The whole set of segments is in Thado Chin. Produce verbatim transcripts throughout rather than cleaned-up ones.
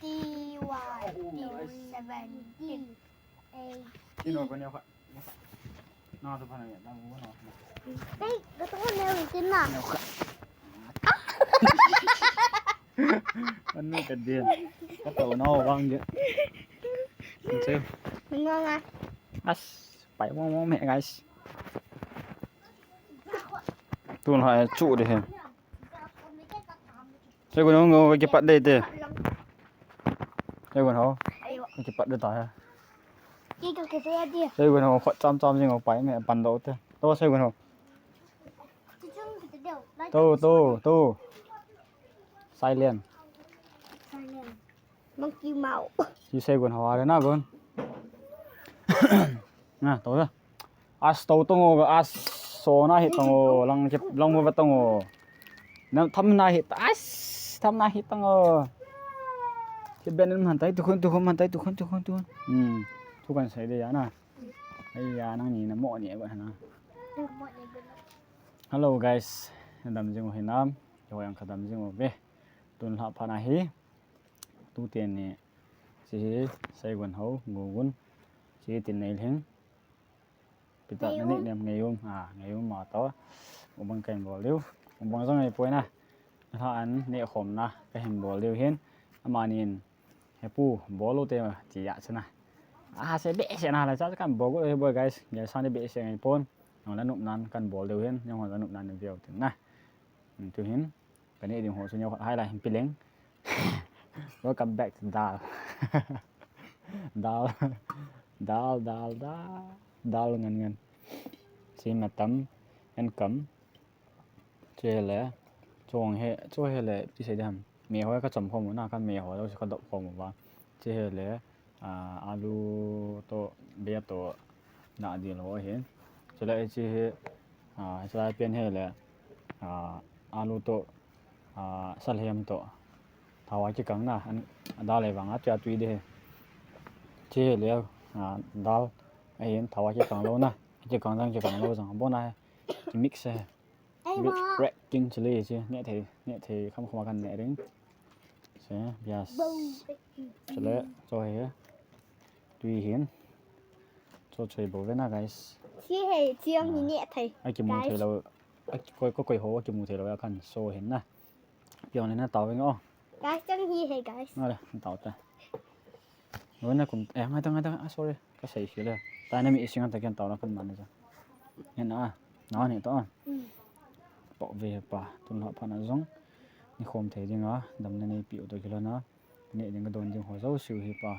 T Y, T seventeen, eighteen. Kino ko ne kha. Na to phana ya, da mo na. Hey, gato ko ne wi tin na. Anu ka din. Ka to na wang je. Nse. Nga nga. As, pai mo mo me, guys. Tun ha chu de he. Seigun ho, kipat dei te. Seigun ho. Kipat dei ta he. Seigun ho, khut cham cham jing ho, pai me pan do te. To Seigun ho. To, to, to. Silent. Monkey mouth. Hi Seigun ho a le na gun. Na, to da. As to tong o, as so na hi tong o, lang ki, lang mo ba tong o. Na tham na hi, as tham na hi tong o. Ki ben man tai tu khun, tu khun man tai tu khun, tu khun, tu khun. Hmm. Tu kan sai de ya na. Ai ya, nang ni na mo ni ba na. Hello guys. Dam jing u hinam. Yo yang ka dam jing u ve. Tun lha pha na hi. Tu te ni. Chi hi Seigun ho, Gugun. Chi hi tin nei lhing. Pita na ni nem ngei um, a, ngei um ma to. Ubang ka hin bol diu. Ubang jong ngei poi na. Lha an ne khom na, ka hin bol diu hin. Amanin, he pu, bol u te, ti ya chana. A, se be se na la cha kan bol u he boi guys. Ngei sang de be se ngei pon. Nang la nup nan kan bol diu hin. Nang la nup nan view tin na. Tu hin. Ka neh ding ho chu neo khat hai lai hin pi leng. Welcome back to dal. Dal. Dal, dal, dal. Dal ngan ngan. Sim atam. En kam. Che le. Chong he. Cho he le. Ti sei dam. Me ho ka chom khom u na, kan me ho lo ka dop khom u va. Che he le. A, alu to, be to, na dil ho hin. Chule hiche hi, a, hiche lai pen hi le, a, alu to, a, salhem to, thao a kikang na, an, a dal le vang a, tua tui de hi. Hiche hi le, a, dal, a hin thao a kikang lou na, kikang jang, kikang lou jang, bon a hi, ki mix hi. Rich black king chili chu, neh thei, neh thei kham kham a kan neh ding. Che, bias. Chule, cho hi. Tui hin. Cho choi bo ve na, guys. Chi hi, chi ang ni neh thei. A kimu thei lou. A koi, koi, koi ho, a kimu thei lou, a kan so hin na. Piang le na tao veng o. Guys, chang hi hi, guys. Nga le, tao ta. Ngai na kum, eh, ngai ta, ngai ta, ah, sorry. Ka sei si le. Ta na mi ising ta ken tao na kan man ja. Ngen a, na ni to. Mm. Pok ve pa, tun lha pha na jong. Ni khom thei ding a, dam na nei pi u to kilo na. Ni ding ka don ding ho jo siu hi pa.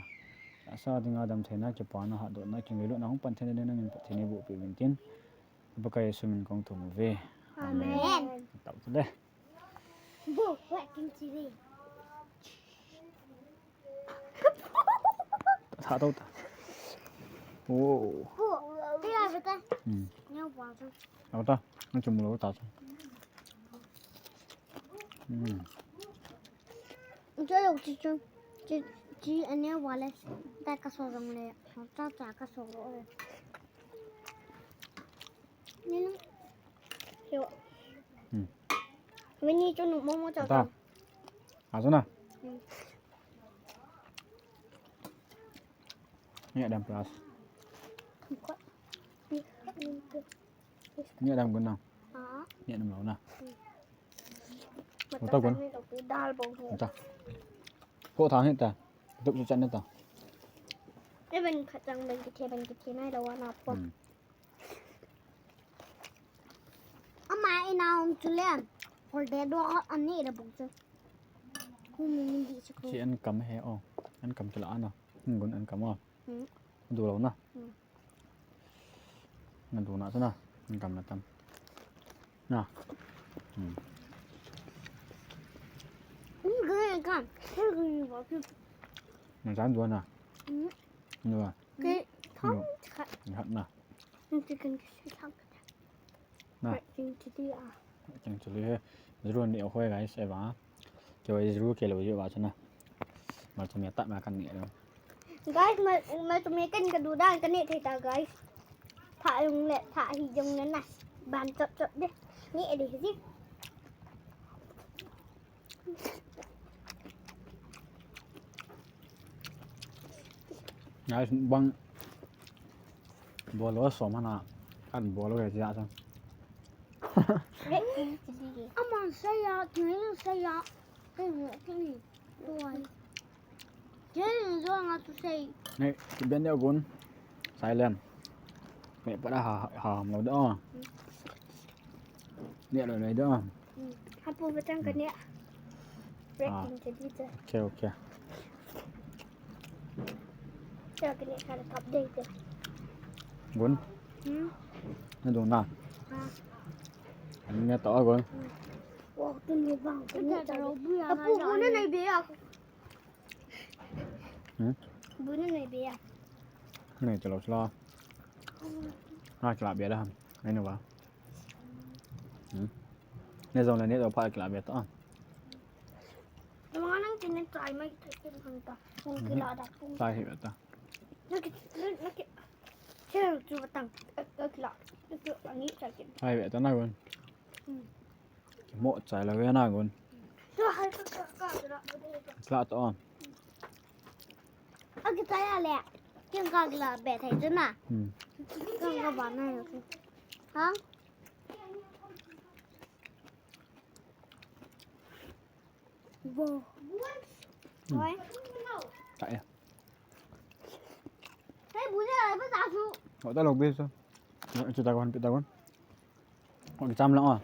Asa ding a dam thei na ki pa na ha do na ki ngei lo na hung pan thei na ding na ngin pa thei ni bu pi vin tin. Pakai Jesu min kong thum ve. Amen. Tao tu le. Bu, wa kin chi ve. Tha tau ta. Oh. Hu, te ya bata. Hmm. Nya wa ta. Au ta. Nang chu mu lo ta chu. Hmm. Cho lo chi chu. Chi, chi anya wa le. Ta ka so jong le. Ta ta ka so lo. Ni na. Yo. Hmm. Mini chu nu mo mo cha. Ta. Asu na. Hmm. Ni adam plus. Ni adam gun na. Ha? Ni adam lo na. Hmm. Uta gun. Dal bong he. Uta. Ko thang he ta. Dup su chan ta. E ben khat chang ben ki the ben ki the nai lo wa na po. Hmm. Ama ina um chu le. Hol de do ani da buk chu. Ku mi min di chu ku. Chi an kam he o. An kam chu la ana. Ngun an kam o. Hmm. Du lo na. Hmm. Na du na chu na. An kam na tam. Na. Hmm. Ni ga kam. He ga ni ba chu. Na jan du na. Hmm. Du. Ke thong khat. Ni hat na. Ni ti kan ki thong khat. Na. Right, ting ti ti a. Ting ti li he. Zero ni o hoi guys, e ba. Ke wai zero ke lo yo ba chana. Ma to me ta ma kan ni lo. Guys, ma, ma to me kan ka du dan ka ni thei ta guys. Pha jong le, pha hi jong le na. Ban chop chop de. Ni e de ji. Guys, bang bolo so mana kan bolo ke ja sa. Aman saya, tuyo saya. Kini, kini, tuai. Kini, tuai nga tu sei. Nei, ben dia gun. Silent. Nei, pada ha ha lo do. Nei lo nei do. Hapu batang ka nei. Breaking jadi tu. Okay, okay. Saya kena kena cup deh tu. Gun. Hmm. Na dung na. Ha. Ni to gun. Wah, tu ni bang. Tu ni tak tahu. Apu, mana naik biar aku. Hmm? Buna nei bia. Nei chalo chalo. Ha, chalo bia da ham. Nei no ba. Hmm. Nei jong le nei jong pha chalo bia ta. Tama nang tin nei try mai tin tin hang ta. Kung kila da kung. Try hi ta. Naki, naki. Chero chu batang. Kila. Chu ani cha kin. Try bia ta na gun. Hmm. Mo chai la ve na gun. Tla to. Agi chai la le. Kin ka gla be thai chu na. Hmm. Kin ka ba na. Ha? Bo. Hmm. Oi. Chai. Hei, bu ne la ba ta chu. Ho ta lo be so. Chu ta gon, pi ta gon. Khoi kicham lang o.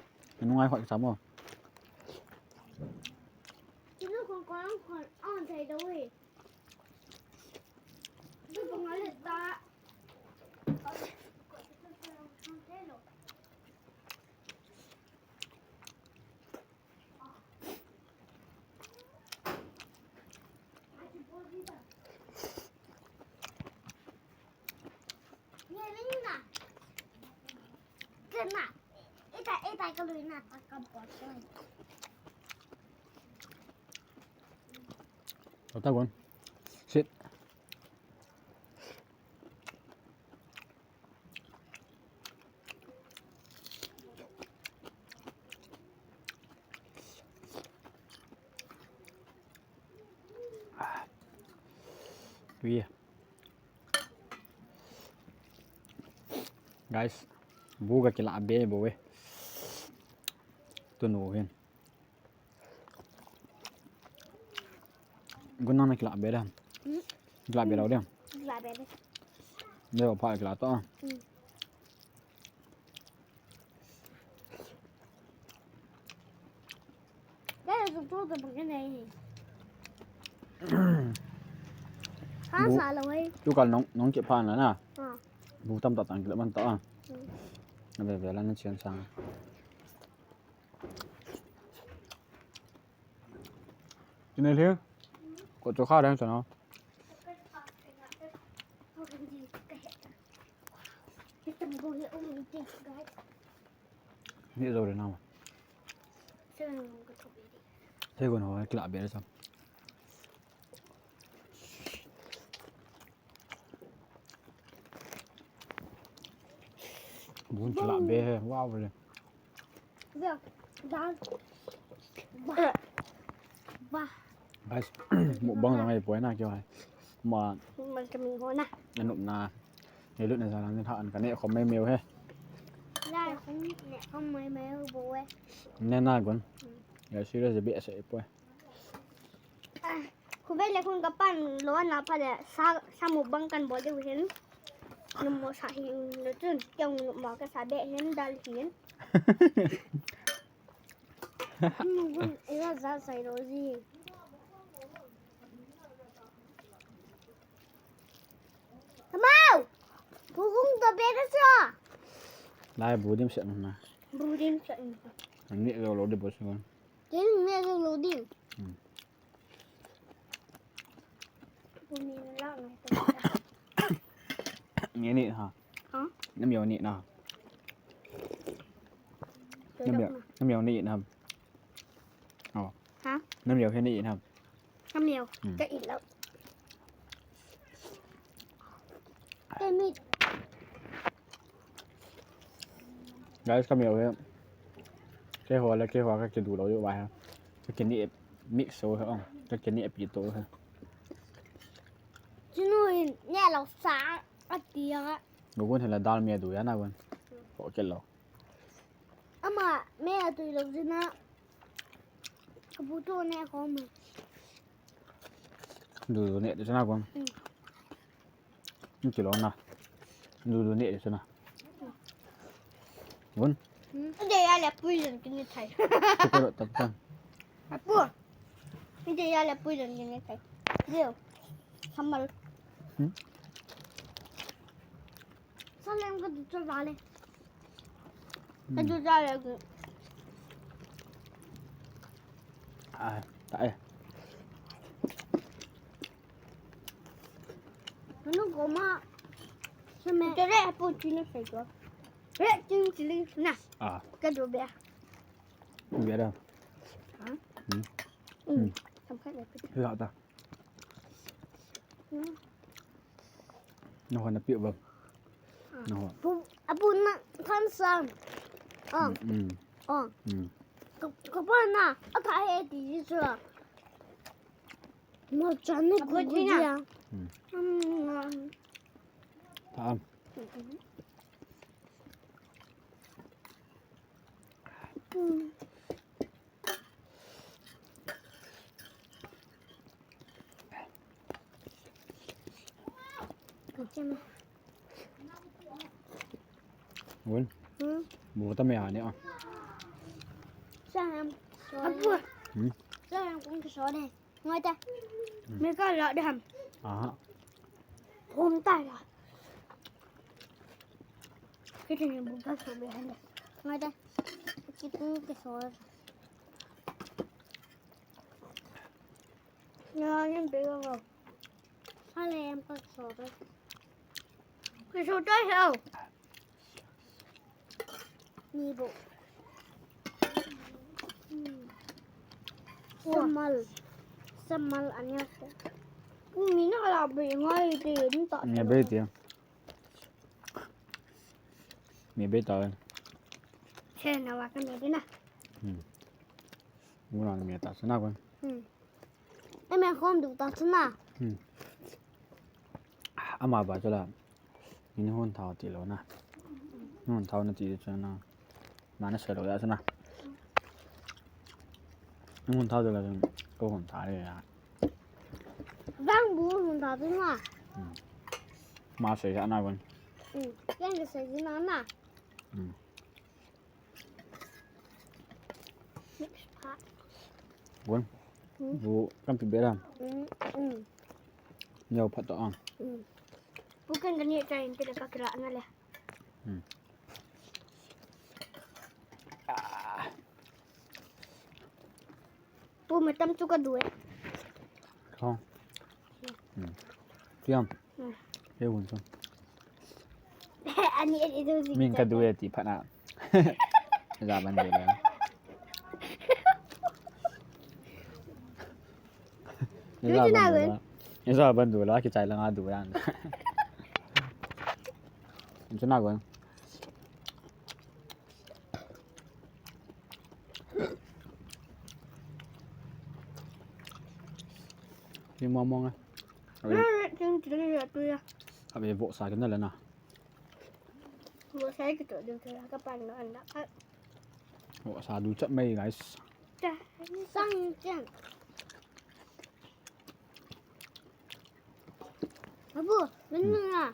Nungai khoi kicham o. Inu khoi khoi khoi on thei do we. Du bang le ta. Tao ta gon. Sit. Tui. Guys, bu ka kila be bo we. Tunu hin. Gun nang na kila be da. Hmm? Kila be da. Kila be da. Be ba pha kila to. Hmm. Dai su tu ta bang ne. Ha bu sa la wai. Tu kal nong nong ke pha na na. Ha. Bu tam ta tang kila man ta. Hmm. Na be be la na chen sang. Ini lhi. Ko cho kha dang chana. Ni zo de na ma. Thei gon ho kila be sa. Bun chila be he, wow le. Ba, ba, ba, ba. Guys, mukbang jang ai poi na kio hai. Ma. Ma ka min ho na. Anop na. He lut na jang ni tha an ka ne khom mai meu he. La ka ne khom mai meu bo we. Ne na gon. Ya serious be sa ai poi. Ah, khu ve le khun ka pan lo na pha le sa, sa mukbang kan bol diu hin. Namo sa hin lo chun, keu namo ka sa be hin dal hin. Namo gun, ila za sai lo ji. Kamau! Bu gung to be da so. Lai bu dim sa na. Bu dim sa na. Ni lo lo de bo so. Kin ni lo lo dim. Hmm. Ni ni ha. Ha? Nam yo ni na. Nam yo, nam yo ni na. Oh. Ha? Nam yo ni na. Nam yo. Hmm. Ka in lo. Ka mit. Guys, ka miau he. Keiho le keiho ka kidu lou diu va he. Ka kini mix so he ong. Ka kini pi to he. Chinu hin ne lo sa a ti a. Gogun hela dal me du ya na gun. Ho ke lo. Ama me a tu lo jina. Kabu to ne ko ma. Du du ne du jina gun. Ni ki lo na. Du du ne du jina. Gun. Inde ya le pui len kini thai. Ko ro tap tan. Apu. Inde ya le pui len kini thai. Leo. Samal. Hmm? Salem ka du cho vale. Ka du ja le gu. Ah, ta e. Manu goma. Seme. Tere apu chini sai ko. Re chini chili na. Ah. Ka du be. Be da. Ha? Hmm. Hmm. Sampai le. La ta. Hmm. Na ho na pi ba. Na ho. Apu na kan sam. Oh. Hmm. Oh. Hmm. Ko ko pa na. Aka he ti ji so. Mo chan ni ko ji ya. Hmm. Hmm. Ta. Gun. Hmm? Bu ta me ani a. Sa ham. Apu. Hmm? Sa ham kung ke so de. Ngai ta. Me ka la de ham. Aha. Hom ta la. Kita ni bu ka so be han. Ngai ta. Kita ke so. Ya, ni be ga. Hale em pa so. Ke so ta ho. Ni bo. Hmm. Samal. Samal anya se. Ku mi na la be ngai te ni ta. Ni be te. Mi be ta. Che na wa ka me de na. Hmm. Ngu na mi ta sa na ko. Hmm. Eme khom du ta chuna. Hmm. Ama ba chula. Ni hon thao ti lo na. Ni hon thao na ti chuna. Ma na se lo ya chuna. Ni hon thao de la ko hon tha le ya. Bang bu hon tha chuna. Hmm. Ma se ya na gon. Hmm. Yang ke se ji na na. Hmm. Gon. Hmm. Bu kan pi bera. Hmm. Hmm. Nyau phat to ang. Hmm. Bu kan kan ye chai inte ka kira na le. Hmm. Ah. Pu me tam chu ka du e. Không. Hmm. Tiam. Hmm. He wun chu. Ani ani du si. Min ka du e ti phat na. Ja ban du le. Ja ban du le. Ja ban du le ki chai la nga du ya. Chu na gon. Ni mong mong a. Abe. Abe vo sa kin na le na. Vo sa ki to de ka pan na na. Vo sa du chap mai guys. Sang chen. Abu, min na.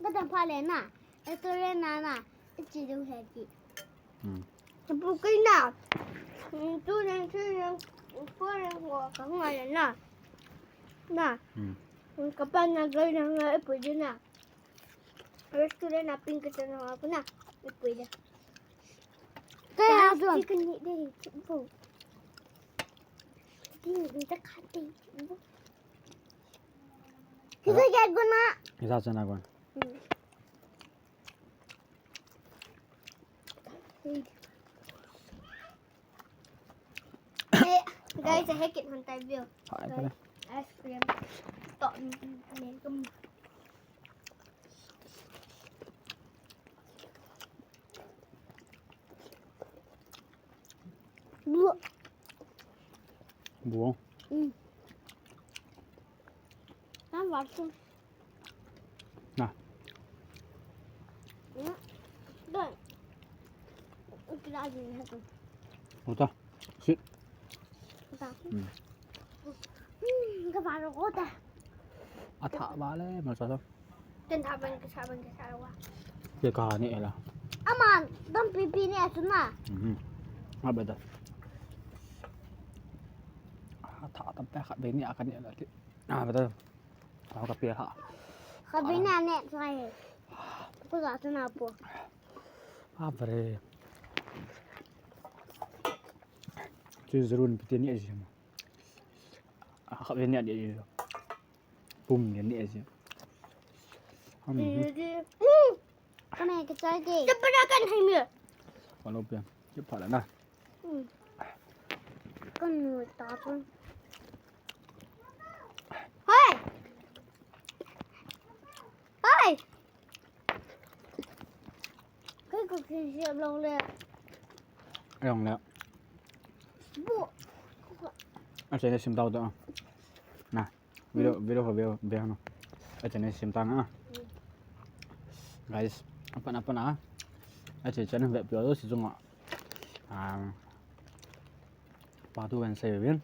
Ka tam pha le na. E to le na na. E chi du he ti. Hmm. Abu kai na. Hmm, tu le tu le. Ko le ko ka nga le na. Na. Hmm. Ka pa na ga na nga e pu de na. Restaurant na pink ka na ko na. E pu de. Kaya tu. Chicken ni de. Chicken. Chicken ni de ka de. Kita kaya guna. Isa sana gon. Hmm. Hey, guys, I hate it when I view. Hai, pala. Ice cream. To, ni, ni, ni, Buo. Buo. Mm. Tama. Watching. Nah. Hmm. Doi. Kita aja ni satu. Udah. Sit. Kita. Hmm. Hmm, kepala kota. Atha vale, malcha sa. Ten tha ban ke sa ban ke sa wa. Ke ka ni la. Aman, dam pipi ni asuna. Mhm. Abada. Atha tam pe khat be ni akan ni la. Abada. Ka pe ha. Khat be ni ane sai. Ko sa suna po. Abare. Chu zurun piti ni aji ma. Khat be ni ane aji. Pum ni ni aji. Mhm. Hmm. Kami ke sai ke. Cepat akan hai mi. Kalau pe. Cepat lah nah. Hmm. Kan nu ta pun. Hoi. Hoi. Kai ko ke siap long le. Ayong le. Bu. Ache ne sim tau to. Nah. Video video ko video video no. Ache ne sim tang ah. Guys, apa apa na. Ache channel be pio si chunga. Ah. Pa tu kan sei vin.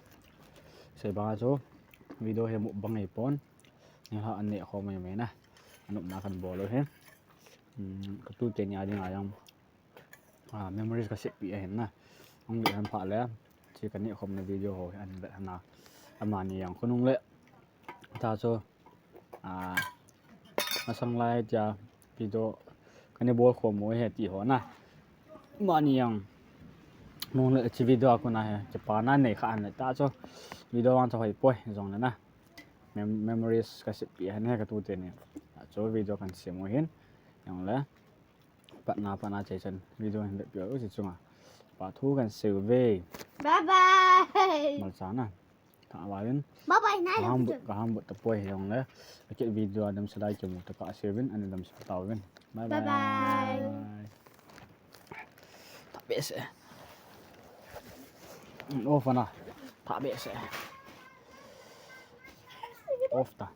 Sei ba cho. Video he mukbang ei pon. Ni ha an ne kho mai mai na. Anop na kan bol u he. Hmm, ka tu te nia ding a jong. Ah, memories ka sep pi ahin na. Ang le han pha le. Chi ka ne khom na video ho an be na. Amani jong khonung le. Ta cho. Ah, masang lai tia video ka ne bol khom mo he ti ho na. Mani jong. Nung le chi video a ko na he. Chi pa na nei kha an le ta cho. Video ang cho hoi poi jong le na. Mem memories ka sep pi ahin he ka tu te ni. Ta cho video kan sem u hin. Jong le. Patna patna chai chan video hin be pio si chunga. Pa thu kan sei u ve. Bye bye. Malcha na. Tha vale. Bye bye nai. Ka ham but ka ham but ta poi jong le. Ka ke video adam sa dai ke mu ta ka sei vin an adam sa tau vin. Bye Bye bye. Bye. Tha be se. Off na. Tha be se. Off ta.